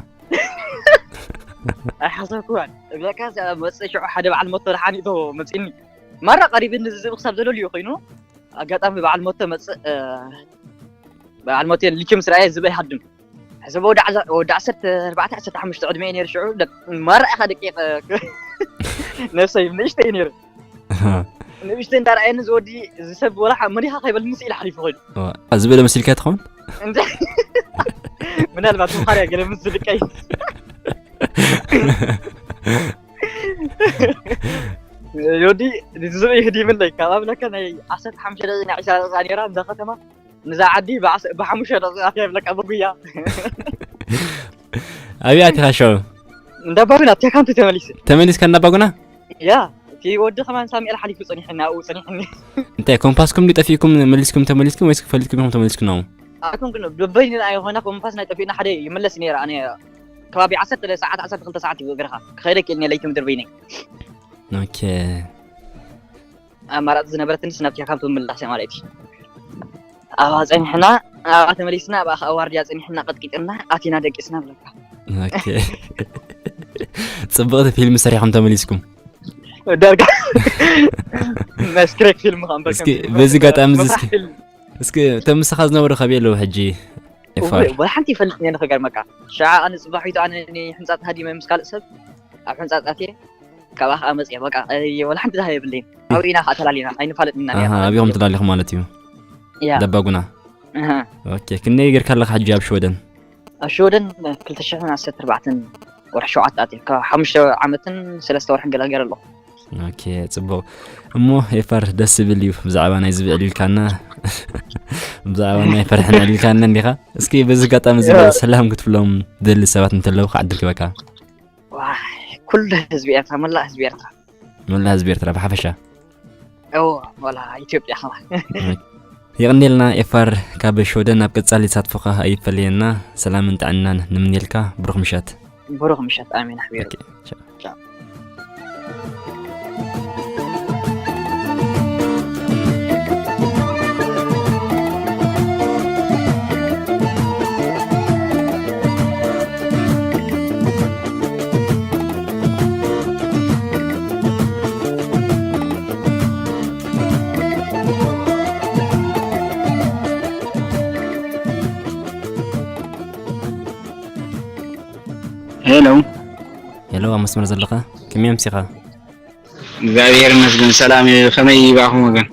ኣይሓሰብኩዋን። እብለካ እዛ መፅእ ሽዑ ሓደ በዓል ሞቶ ደሓን ኢቶ መፅእኒ። ማራ ቀሪብኒ ዝብኢ ክሳብ ዘለልዮ ኮይኑ ኣጋጣሚ በዓል ሞቶ መፅእ፣ እ፣ በዓል ሞቶ ልኪ ምስ ረኣየ ዝብኢ ይሃድም። ሕሰብ ወዲ ዓዛ-፣ ወዲ ዓሰርተ ኣርባዕተ ዓሰርተ ሓሙሽተ ዕድመ እዩ ነይሩ ሽዑ። ደቅ-፣ ማራ ኢኻ ደቂቕ ነብሰይ ንእሽተይ እዩ ነይሩ። ንእሽተይ እንዳረኣየኒ ዝወዲ ዝሰብ ወላ ሓ-፣ መን ኢኻ ከይበልኒ ስኢለ ሓሊፉ ኸይዱ። ዋ፣ ዝብኢ ዶ መሲልካ ትኸውን? እንደ-፣ ምናልባት ምዃን እያ ገለ ምስ ዝልቀይ። ዮዲ ዝብኢ ህዲምለይ ካብ ኣብለካ ናይ ዓሰርተ ሓሙሽተ ደቂቕ ናይ ዕስራ ደቂቓ ነይራ እዛ ከተማ። ንዛ ዓዲ ብዓስ-፣ ብሓሙሽተ ደቂቕ ኣትያ ይብለካ ብጉያ። ኣብይ ኣቲኻ ሽዑ? እንዳባጉና ኣብቲ ካምፕ ተመሊሰ። ተመሊስካ እንዳባጉና? ያ፣ እቲ ወዲ ከማን ሳሙኤል ሓሊፉ ጸኒሕና፣ ኣብኡ ጸኒሕኒ። እንታይ ኮምፓስኩም ድዩ ጠፊእኩም መሊስኩም ተመሊስኩም ወይስ ፈሊጥኩም ኢኹም ተመሊስኩም ናብኡ? ኣኩም ግን በበይንና ኣይኾና ኮምፓስ ናይ ጠፊእና ሓደ ይመለስ ነይረ። ኣነ ከባቢ ዓሰርተ ሰዓት፣ ዓሰርተ ክልተ ሰዓት እዩ እግርኻ ክኸይደ ክእል ነይረ ለይቲ ምድሪ በይነይ። ኦኬ። ኣማራፂ ዝነበረትንስ ናብቲ ካምፕ ምላስ እያ ማለት እዩ። ኣብኣ ጸኒሕና፣ ኣብኣ ተመሊስና፣ ኣብኣ ከዓ ዋርድያ ጸኒሕና፣ ቀጥቂጥና፣ ኣቲና ደቂስና ብለካ። ኦኬ። ጽብቕቲ ፊልም ሰሪሕኩም ተመሊስኩም። ዳርጋ ናይ ስክሬክ ፊልም ከዓ እምበር እስኪ ከም ፊልም በዚ መስራሕ ኣጋጣሚ እዚ መስራሕ እስኪ ፊልም። እስኪ እቶም ምሳኻ ዝነበሩ ካበይ ኣለዉ ሕጂ? ኤፋር። እወ፣ ወላ ሓንቲ ይፈልጥ እየ ንኽገርመካ። ሸዓ ኣነ ጽባሒቱ ኣነ ንሕንጻጽ ሃዲመ ምስ ካልእ ሰብ ኣብ ሕንጻጽ ኣትየ ካብኣ ከዓ መጽየ። በቃ፣ ኣይ፣ ወላ ሓንቲ ዳሃ የብለይን። ኣብኡ ኢና ከዓ ተላሊና፣ ኣይንፋለጥን ኢና ኣሃ፣ ነርና። ኣብኹም ተላሊኹም ማለት እዩ። ያ። ደባጉና። ኣሃ። ኦኬ፣ ክንደይ ጌርካ ኣለኻ ሕጂ ኣብ ሽወደን? ኣብ ሽወደን ክልተ ሽሕን ዓሰርተ ኣርባዕተን ወርሒ ሸውዓተ ኣትየ። ካብ ሓሙሽተ ዓመትን ሰለስተ ወርሕን ገለ ገይረ ኣለኹ። ኦኬ፣ ጽቡቕ። እሞ ኤፋር፣ ደስ ዝብል እዩ ብዛዕባ ናይ ዝብዕል ኢልካና። ብዛዕባ ናይ ፈርሕን ኣልካና እንዲኻ። እስኪ በዚ ኣጋጣሚ እዚ ሰላም ክትብሎም ደሊ ሰባት እንተለዉ ከዓ ዕድል ክበካ። ዋይ፣ ኩሉ ህዝቢ ኤርትራ፣ መላእ ህዝቢ ኤርትራ። መላእ ህዝቢ ኤርትራ ብሓፈሻ። እዎ፣ ወላ ኢትዮጵያ ከማን። የቐንየልና ኤፋር፣ ካብ ሸወደን ኣብ ቀጻሊ ተሳትፎኻ ኣይፈለየና። ሰላምን ጥዕናን ንምንየልካ። ብሩኽ ምሸት። ብሩኽ ምሸት። ኣሜን ኣሕቢሩ። ኦኬ፣ ቻው። ቻው። ሄሎ። ሄሎ፣ ኣብ መስመር ዘለኻ ከመይ ኣምሲኻ? እግዚኣብሔር ይመስገን ሰላም እዩ። ከመይ ይባኹም ወገን?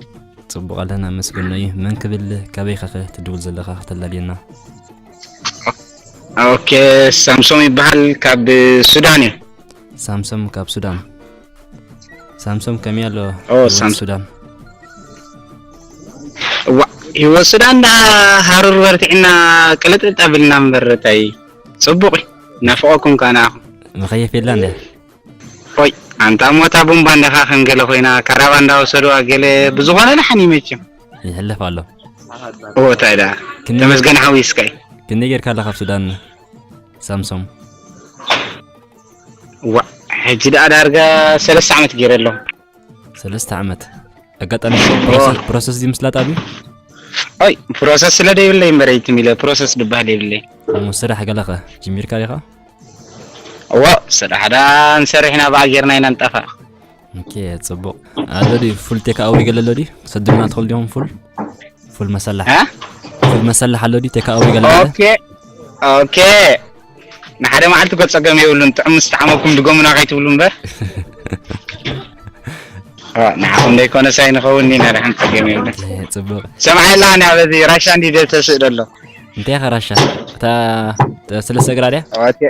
ጽቡቕ ኣለና፣ መስገን እዩ። መን ክብል፣ ካበይ ኸ ትድውል ዘለኻ ከተላልየና? ኦኬ፣ ሳምሶም ይበሃል፣ ካብ ሱዳን እዩ። ሳምሶም ካብ ሱዳን። ሳምሶም ከመይ ኣሎ ኦ፣ ህይወት ሳም- ሱዳን? እዋ፣ ህይወት ሱዳን እንዳ ሃሩር በርቲዕና ቅልጥልጥ ኣቢልና እምበር፣ እንታይ ጽቡቕ እዩ። ናፍቖኩም ከኣ ንኣኹም። መኸየፍ የላ እንደ? ኦይ፣ ኣንታ ሞታ ቡምባ እንዲኻ ከም ገለ ኮይና፣ ካራባ እንዳወሰዱዋ ገለ ብዝኾነ ደሓን እዩ መቸም። ይሕለፍ ኣሎ። ኦ፣ እንታይ ደኣ? ክንደይ ተመስገን ሓወይ እስካይ። ክንደይ ጌርካ ኣለኻ ኣብ ሱዳን ሳምሶም? ዋ፣ ሕጂ ደኣ ዳርጋ ሰለስተ ዓመት ገይረ ኣለኹ። ሰለስተ ዓመት። ኣጋጣሚ ፕሮሰስ፣ ፕሮሰስ ድዩ ምስላጥ ኣብዩ? ኦይ፣ ፕሮሰስ ስለ ደይብለይ እምበር ኣይትም ኢለ፣ ፕሮሰስ ድበሃል የብለይ። እሞ ስራሕ ገለኸ ጅሚርካ ዲኻ? እዎ፣ ስራሕ ዳ ንሰርሕ ኢና፣ ብኣ ጌርና ኢና ንጠፋእ። ኦኬ፣ ጽቡቕ። ኣሎ ድዩ ፉል ቴክ ኣወይ ገለ ኣሎ ድዩ? ክሰዱልና ትኽእሉ ዲኹም ፉል? ፉል መሰላሕ። እ? ፉል መሰላሕ ኣሎ ድዩ ቴክ ኣወይ ገለ ገለ? ኦኬ፣ ኦኬ። ንሓደ መዓልቲ እኮ ጸገም የብሉን። ጥዑም ምስ ጠዓመኩም ድገሙና ከይትብሉ እምበር። ኦ፣ ንዓኹም ደይኮነስ ኣይንኸውን ኢና፣ ደሓን ጸገም የብሉን። ኦኬ፣ ጽቡቕ። ሰምዓላ፣ ንዓ በዚ ራሻ እንዲ ደብ ተስእ ደሎ። እንታይ ኢኻ ራሻ? እታ፣ እታ ሰለስተ እግራ ድያ? ኦኬ።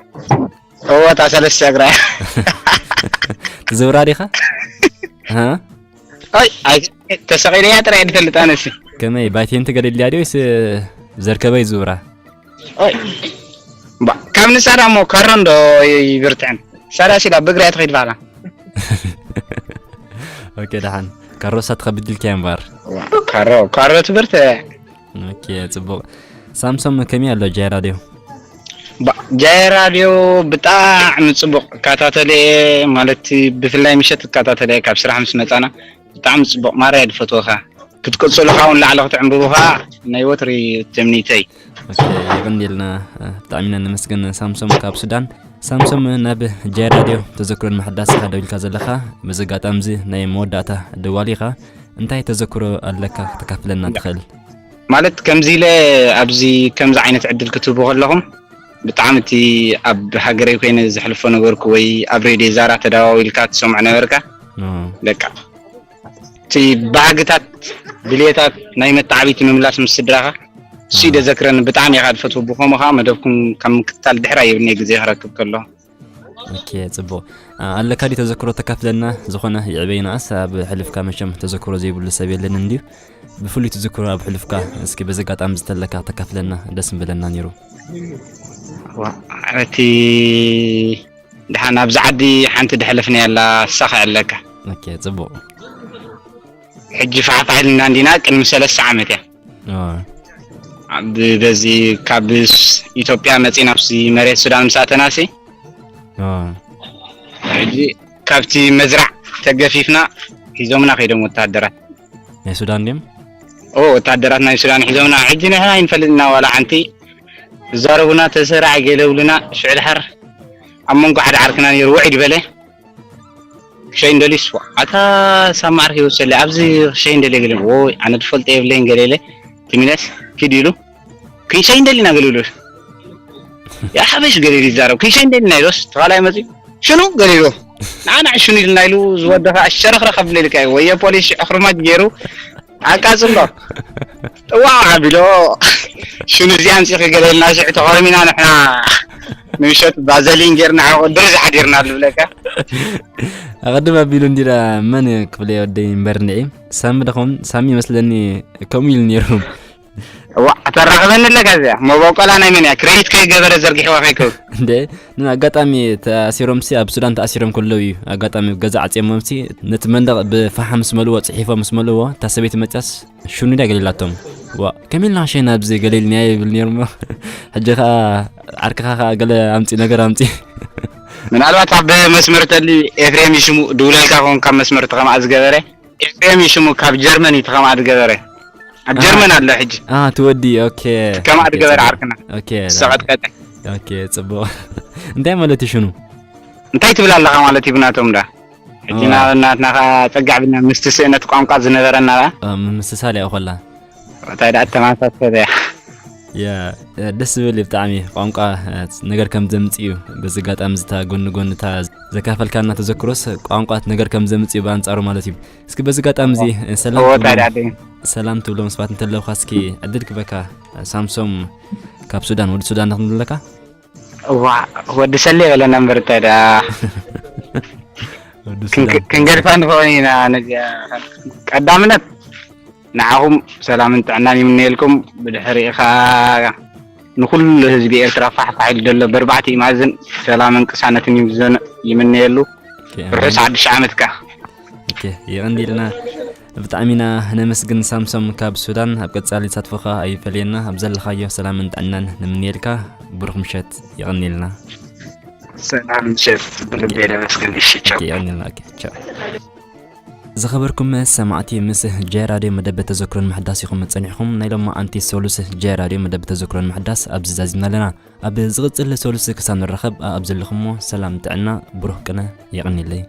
እዎ፣ እታ ሰለስተ እግራ። ትዝውራ ዲኻ? ሃ? ኣይ፣ ኣይ፣ ተሰቒለያ ጥራይ ድፈልጥ ኣነሲ። ከመይ፣ ባይቴን ትገደልያ ድዩ ወይስ ዘርከበ ይዝውራ? ኦይ፣ ባ፣ ካብ ንሳ ዳሞ ካሮ እንዶ ይብርትዕን። ሳዳ ሲላ ብእግራ እያ ትኸይድ ባዕላ። ኦኬ፣ ደሓን። ካሮሳ ትኸብድ ኢልካያ እምበኣር። ዋ፣ ካሮ፣ ካሮ ትብርትዕ። ኦኬ፣ ጽቡቕ። ሳምሶም ከመይ ኣሎ ጃይ ራድዮ? ባ፣ ጃይ ራድዮ ብጣዕሚ ጽቡቕ እከታተሎ እየ፣ ማለት ብፍላይ ምሸት እከታተሎ እየ ካብ ስራሕ ምስ መጻና። ብጣዕሚ ጽቡቕ ማራ እየ ዝፈትወኻ። ክትቅጽሉ ኻውን ላዕሊ ክትዕንብቡ ኸኣ ናይ ወትሪ ትምኒተይ። ኦኬ፣ የቐንየልና፣ ብጣዕሚ ኢና ነመስግን ሳምሶም ካብ ሱዳን። ሳምሶም፣ ናብ ጃይ ራድዮ ተዘክሮ ንምሕዳስ ኢኻ ደዊልካ ዘለኻ። በዚ ኣጋጣሚ እዚ ናይ መወዳእታ ደዋሊ ኢኻ። እንታይ ተዘክሮ ኣለካ ከተካፍለና ትኽእል? ማለት ከምዚ ኢለ ኣብዚ ከምዚ ዓይነት ዕድል ክትህቡ ከለኹም ብጣዕሚ እቲ ኣብ ሃገረይ ኮይነ ዘሕልፎ ነበርኩ ወይ ኣብ ሬድዮ ዛራ ተደዋዊልካ ትሰምዖ ነበርካ። ኦ። በቃ እቲ ባህግታት፣ ድልየታት ናይ መተዓቢቲ ምምላስ ምስ ስድራኻ፣ እሱ እዩ ደዘክረኒ። ብጣዕሚ ኢኻ ዝፈትዎ። ብኸምኡ ኸዓ መደብኩም ካብ ምክትታል ድሕር ኣይብልኒ ግዜ ክረክብ ከለኹ። ኦኬ፣ ጽቡቕ። ኣ-፣ ኣለካ ድዩ ተዘክሮ ተካፍለና? ዝኾነ ይዕበይ ንኣስ ኣብ ሕልፍካ መቸም ተዘክሮ ዘይብሉ ሰብ የለን እንድዩ። ብፍሉይ ተዘክሮ ኣብ ሕልፍካ እስኪ በዚ ኣጋጣሚ ዝተለካ ተካፍለና ደስ ምበለና ነይሩ። ዋ፣ እቲ ደሓን ኣብዚ ዓዲ ሓንቲ ደሕለፍናያ ኣላ፣ እሳ ኸ ኣለካ። ኦኬ፣ ጽቡቕ። ሕጂ ፋሕፋሕ ኢልና እንዲና፣ ቅድሚ ሰለስተ ዓመት እያ። ኣዎ። ኣብ በዚ ካብ ስ-፣ ኢትዮጵያ መጺና ኣብዚ መሬት ሱዳን ምስ ኣተናሲ፣ ኣዎ። ሕጂ ካብቲ መዝራዕ ተገፊፍና ሒዞምና ከይዶም ወታደራት። ናይ ሱዳን ድዮም? ኦ፣ ወታደራት ናይ ሱዳን ሒዞምና። ሕጂ ንሕና ኣይንፈልጥና ዋላ ሓንቲ። ዝዛረቡና ተሰራዕ ገለ ይብሉና፣ ሽዑ ድሓር ኣብ መንጎ ሓደ ዓርክና ነይሩ ውዒድ በለ። ክሸይን ደልዩስ፣ ኣታ ሳብ መዓርኪ ይወሰለ፣ ኣብዚ ክሸይን ደልየ ገለ፣ ዎይ፣ ኣነ ድፈልጦ የብለይን ገለ ኢለ፣ ትሚለስ፣ ኪድ ኢሉ፣ ክንሸይን ደሊና ገለ ኢሉ። ያ ሓበሽ ገለ ኢሉ ይዛረብ፣ ክንሸይን ደሊና ኢሉስ፣ ተኻላይ መጺኡ፣ ሽኑ ገለ ኢሉ፣ ንዓ ንዓ ሽኑ ኢልና ኢሉ ዝወደኻ ሸረኽረኽ ኣብለ ኢልካ እዩ፣ ወየ ፖሊስ ሽዑ ክርማጅ ገይሩ፣ ኣቃጽሎ። ጥዋዕ ኣቢሎ፣ ሽኑ እዚ ኣምጺኺ ገለ ኢልና ሽዑ ተኾርሚና ንሕና። ንምሸት ባዘሊን ጌርና ሓቆ ድርዚ ሓዲርና ልብለካ። ኣቐድም ኣቢሉ እንዲላ መን ክፍለ ወደይ እምበር ንዒ ሳሚ ደኹም ሳሚ ይመስለኒ ከምኡ ኢሉ ነይሩ። ዋ ተራኽበኒ ኣለካ እዚኣ መበቆላ ናይ መን እያ ክሬዲት ከይገበረ ዘርጊሕዋ ከይከው። እንደ ን ኣጋጣሚ ተኣሲሮም ሲ ኣብ ሱዳን ተኣሲሮም ከለዉ እዩ ኣጋጣሚ ገዛ ዓፅዮሞም ሲ ነቲ መንደቕ ብፈሓም ምስ መልዎ ፅሒፎም ምስ መልዎ እታ ሰበይቲ መፅያስ ሽኑ ድያ ገሊላቶም። ዋ ከመይ ኢልና ሸይና ኣብዚ ገሊልንያ ይብል ነይሩ እሞ ሕጂ ከዓ ዓርክኻ ከዓ ገለ ኣምፂ ነገር ኣምፂ። ምናልባት ኣብ መስመር ተሊ ኤፍሬም ይሽሙ ድውለልካ ኾን ካብ መስመር ተኸምኣ ዝገበረ ኤፍሬም ይሽሙ ካብ ጀርመን እዩ ተኸምኣ ዝገበረ። ኣብ ጀርመን ኣሎ ሕጂ። ትወዲ ኦኬ። ከማኣ ዝገበረ ዓርክና ኦኬ ሰቐጥቀጠ። ኦኬ ፅቡቕ። እንታይ ማለት እዩ ሽኑ? እንታይ ትብል ኣለኻ ማለት እዩ ብናቶም ዳ ሕጂ ናትናኻ ፀጋዕ ብና ምስቲ ስእነት ቋንቋ ዝነበረና ዳ ምምስሳል እያ ኮላ እንታይ ዳ ተማሳሰለ። ደስ ዝብል እዩ ብጣዕሚ ቋንቋ ነገር ከም ዘምፅእ እዩ። በዚ ኣጋጣሚ ዝታ ጎኒ ጎኒ እታ ዘካፈልካና ተዘክሮስ ቋንቋ ነገር ከም ዘምፅእ እዩ ብኣንፃሩ ማለት እዩ። እስኪ በዚ ኣጋጣሚ እዚ ሰላም እዎ ትብሎም- ታዲያ ደይ ሰላም ትብሎም ስባት እንተለውካ እስኪ ዕድል ክበካ ሳምሶም ካብ ሱዳን ወዲ ሱዳን ንክንብለካ እዋ ወዲ ሰለ የበለና እምበር እንታይ ዳ ወዲ ሱዳን ክንገድፋ ንኸውን ኢና ነዚኣ ቀዳምነት ንዓኹም ሰላምን ጥዕናን ይምነየልኩም። ብድሕሪኡ ኸዓ ንኩሉ ህዝቢ ኤርትራ ፋሕፋሕ ኢሉ ዘሎ በርባዕቲ ይማዝን ሰላምን ቅሳነትን ይምዘን ይምነየሉ። ርሑስ ሓድሽ ዓመትካ። የቐንዲልና ብጣዕሚ ኢና ነመስግን ሳምሶም ካብ ሱዳን። ኣብ ቀጻሊ ተሳትፎኻ ኣይፈለየና። ኣብ ዘለኻዮ ሰላምን ጥዕናን ንምንየልካ። ብሩኽ ምሸት። የቐንዲልና። ሰላም ምሸት ብልቤ ነመስግን። እሺ ቻው። የቐንዲልና። ኦኬ፣ ቻው። ዝኸበርኩም ሰማዕቲ ምስ ጀ ራድዮ መደብ ተዘክሮን ምሕዳስ ኢኹም ጸኒሕኹም። ናይ ሎማዓንቲ ሰሉስ ጀ ራድዮ መደብ ተዘክሮን ምሕዳስ ኣብዚ ዛዚምና ኣለና። ኣብ ዝቕጽል ሰሉስ ክሳብ ንራኸብ ኣብ ዘለኹሞ ሰላም ጥዕና ብሩኽ ቅነ የቐንየለይ።